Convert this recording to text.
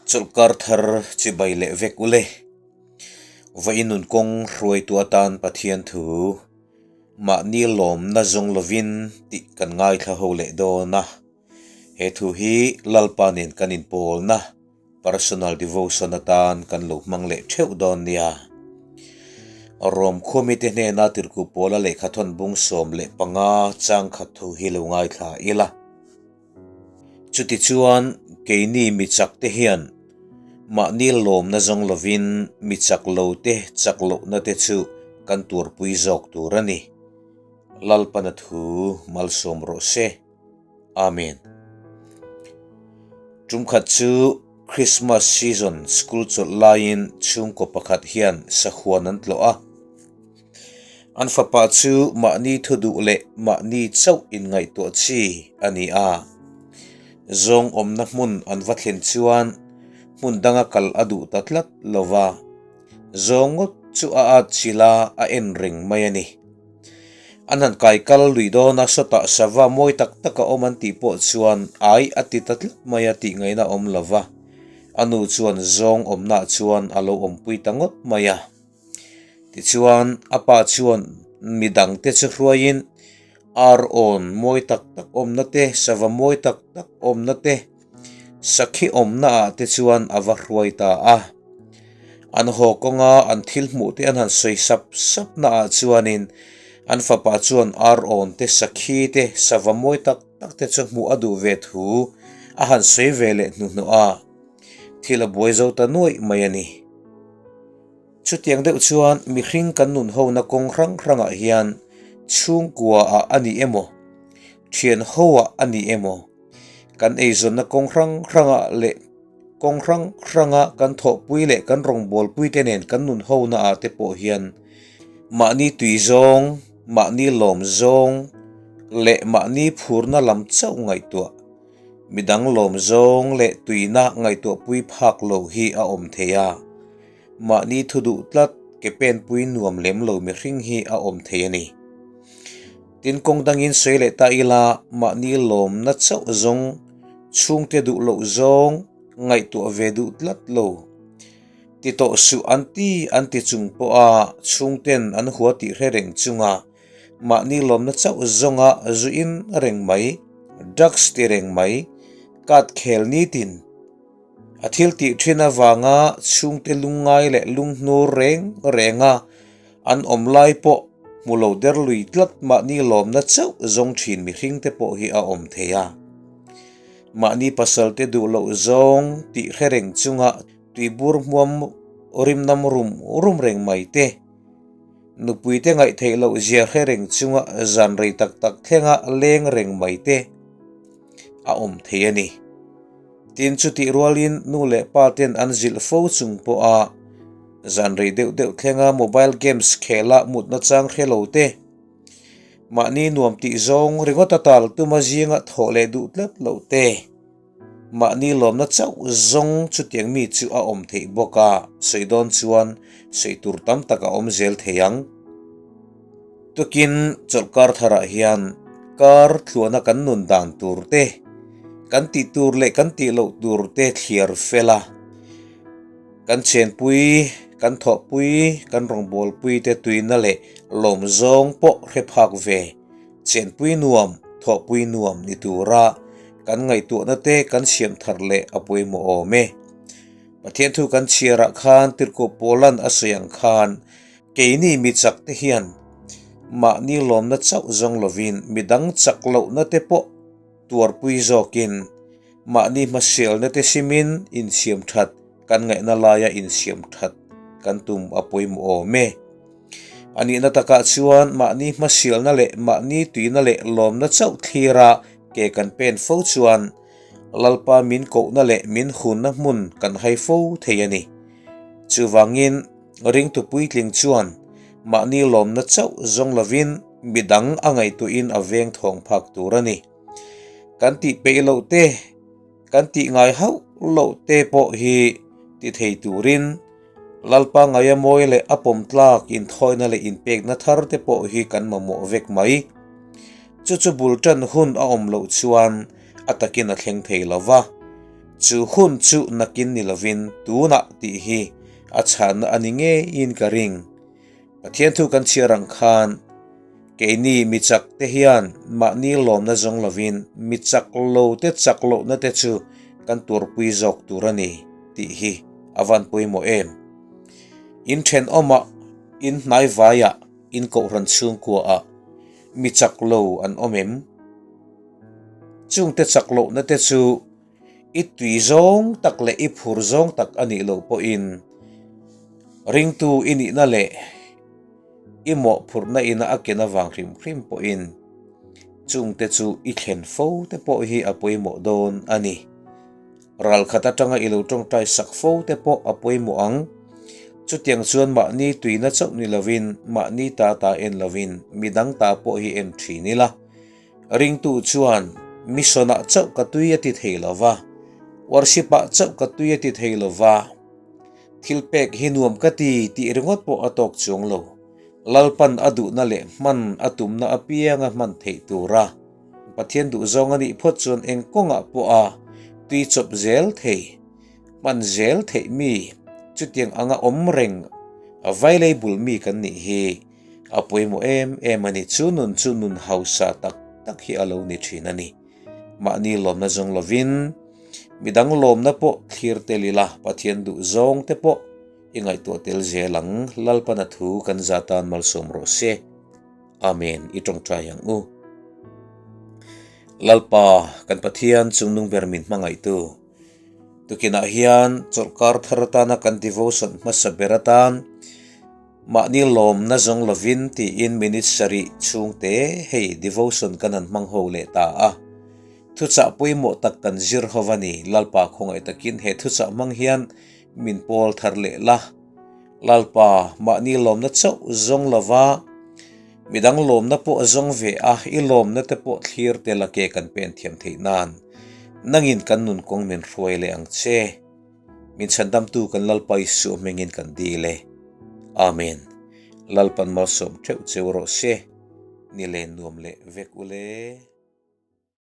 Chawlhkar thar chibai leh vek ule. Vawiin nun kawng hruaitu atan Pathian thu mahni lawmna zawng lovin tih kan ngaithla ho leh dawn a. He thu hi Lalpa nen kan inpawlna personal devotion atan kan lo hmang leh theuh dawn nia. Rom khuamite hnena tirhkuh pawla lehkhathawn bung 15 chang khat thu hi lo ngaithla ila. Chutichuan keini mi chak te hian mahni lawmna zawng lovin mi chak lo te chak lohna te chu kan tuarpui zawk tur a ni. Lalpana thu malsawm rawh se. Amen. Tum khat chu Christmas season school chawlh laiin chhungkaw pakhat hian sahuan an tlawh a. An fapa chu mahni thu duh leh mahni chauh inngaihtuah chi a ni a. Zawng awmna hmun an va thlen chuan hmun danga kal a duh ta tlat lo va, zawng ngawt chu a at chilh a, a en reng mai a ni. An han kai kal lui dawn a, sawtah sava mawi tak tak a awm an tih pawh chuan ai a ti ta tlat mai a tih ngaihna a awm lo va. A nu chuan zawng awmnaah chuan a lo awmpui ta ngawt mai a. Tichuan a pa chuan midangte chu hruaiin ar awn mawi tak tak awmna te, sava mawi tak tak awmna te, sakhi awmna ah te chuan a va hruai ta a. An haw kawnga an thil hmuh te an han sawi sap sap na ah chuanin an fapa chuan ar awn te, sakhi te, sava mawi tak tak te chu hmuh a duh ve thu a han sawi ve leh hnuhnawh a, thil a buai zo ta nuaih mai a ni. Chutiang deuh chuan mihring kan nun hona kawng hrang hrangah hian chhungkua ah a ni emaw, thian ho ah a ni emaw, kan eizawnna kawng hrang hrangah leh kawng hrang hranga kan thawhpui leh kan rawngbawlpui te nen kan nun hona ah te pawh hian mahni tui zawng, mahni lawm zawng leh mahni phurna lam chauh ngaihtuah midang lawm zawng leh tuina ngaihtuahpui phak lo hi a awm thei a. Mahni thu duh tlat ke penpui nuam lem lo mihring hi a awm thei a ni. Tin kawng dangin sawi leh ta ila mahni lawmna chauh zawng, chhungte duh loh zawng, ngaihtuah ve duh tlat lo. Ti tawh suh an ti an ti chung pawha chhungten an hua tih hre reng chunga mahni lawmna chauh zawnga zuin reng mai, drugs ti reng mai, kat khel nitin. A thil tih thin avanga chhungte lungngai leh lunghnur reng renga an awm lai pawh hmu lo der lui tlat mahni lawmna chauh zawng thin mihring te pawh hi a awm thei a. Mahni pasal te duh loh zawng tih hre reng chunga tuibur hmuam rimnam rum rum reng mai te, nupui te ngaih theih loh zia hre reng chunga zan rei tak tak thlenga leng reng mai te a awm thei a ni. Tin chutih rualin nu leh pa ten an zilh fo chung pawha zan rei deuh deuh thlenga mobile games khela mutna chang hre lo te, mahni nuam tih zawng ringawt a tal tuma zinga thawh leh duh tlat loh te, mahni lawmna chauh zawng chutiang mi chu a awm theih bawk a, sawi dawn chuan sawi tur tam tak a awm zel thei ang. Tukin chawlhkar tharah hian kar thluahna kan nun dan tur te, kan tih tur leh kan tih loh tur te thliar fel a, kan chenpui, kan thawhpui, kan rawngbawlpui te tuina leh lawm zawng pawh hre phak ve, chenpui nuam, thawhpui nuam ni tura kan ngaihtuahna te kan siam thar leh a pawimawh awm e. Pathian thu kan chhiarah khan Tirhkoh Paulan a sawi ang khan, Keini mi chak te hian mahni lawmna chauh zawng lovin midang chak lohna te pawh tuarpui zawkin mahni hmasialna te simin insiam that kan ngaihna laia insiam that kan tum a pawimawh awm e. A nihna takah chuan mahni hmasialna leh mahni tuina leh lawmna chauh thlira ke kan pen fo chuan Lalpa min kohna leh min hunna hmun kan hai fo thei a ni. Chuvangin Ringtu puitling chuan mahni lawmna chauh zawng lovin midang a ngaihtuahin a veng thawng phak tur a ni. Kan tih peih loh te, kan tih ngai hauh loh te pawh hi ti thei turin Lalpa ngaia mawi leh a pawm tlak inthawina leh inpekna thar te pawh hi kan mamawh vek mai. Chu chu bul tan hun a awm loh chuan a takin a thleng thei lo va. Chu hun chu nakin ni lovin tunah tih hi a chhanna a ni ngeiin ka ring. Pathian thu kan chhiar ang khan keini mi chak te hian mahni lawmna zawng lovin mi chak lo te chak lohna te chu kan tuarpui zawk tur a ni tih hi a van pawimawh em. In thenawmah, in hnaivaiah, in kohhran chhungkuaah mi chak lo an awm em? Chungte chak lohna te chu i tui zawng tak leh i phur zawng tak a nih loh pawhin ringtu i nihna leh i mawhphurhna ina a ken avang hrim hrim pawhin chungte chu i thlen fo te pawh hi a pawimawh dawn a ni. Ralkhat atanga i lo tawngtai sak fo te pawh a pawimawh ang. Chutiang chuan mahni tuina chauh ni lovin mahni ta ta en lovin midang ta pawh hi en thin ila. Ringtu chuan mission-ah chauh ka tui a ti thei lo va, worship-ah chauh ka tui a ti thei lo va, thil pek hi nuam ka ti tih ringawt pawh a tawk chuang lo. Lalpan a duhna leh hman a tumna apianga hman theih tura Pathian duhzawng a nih phawt chuan eng kawngah pawh a tui chawp zel thei, hman zel theih mi, chutiang anga awm reng available mi kan nih hi. A pawimawh em em a ni. Chu nun chu nun hausa tak tak hi a lo ni thin a ni. Mahni lawmna zawng lovin midang lawmna pawh thlir tel ila, Pathian duh zawng te pawh i ngaihtuah tel zel ang. Lalpana thu kan za tan malsawm rawh se. Amen. I tawngtai ang u. Lalpa, kan Pathian chungnung ber min hmangaihtu. Tukinah hian chawlhkar thar atana kan devotion hmasa ber atan Mahni lawmna zawng lovin tiin minute sarih chhungte hei devotion kan han hmang ho leh ta a. Thuchah pawimawh tak kan zir ho a ni. Lalpa khawngaih takin he thuchah hmang hian min pawl thar leh la. Lalpa, mahni lawmna chauh zawng lova midang lawmna pawh zawng ve a, i lawmna te pawh thlir tel a ke kan pen thiam theih nan nangin kan nun kawng min hruai leh ang che. Min chhandamtu kan Lalpa Isua hmingin kan dil e. Amen. Lalpan malsawm theuh cheu rawh se. Ni len nuam leh vek ule.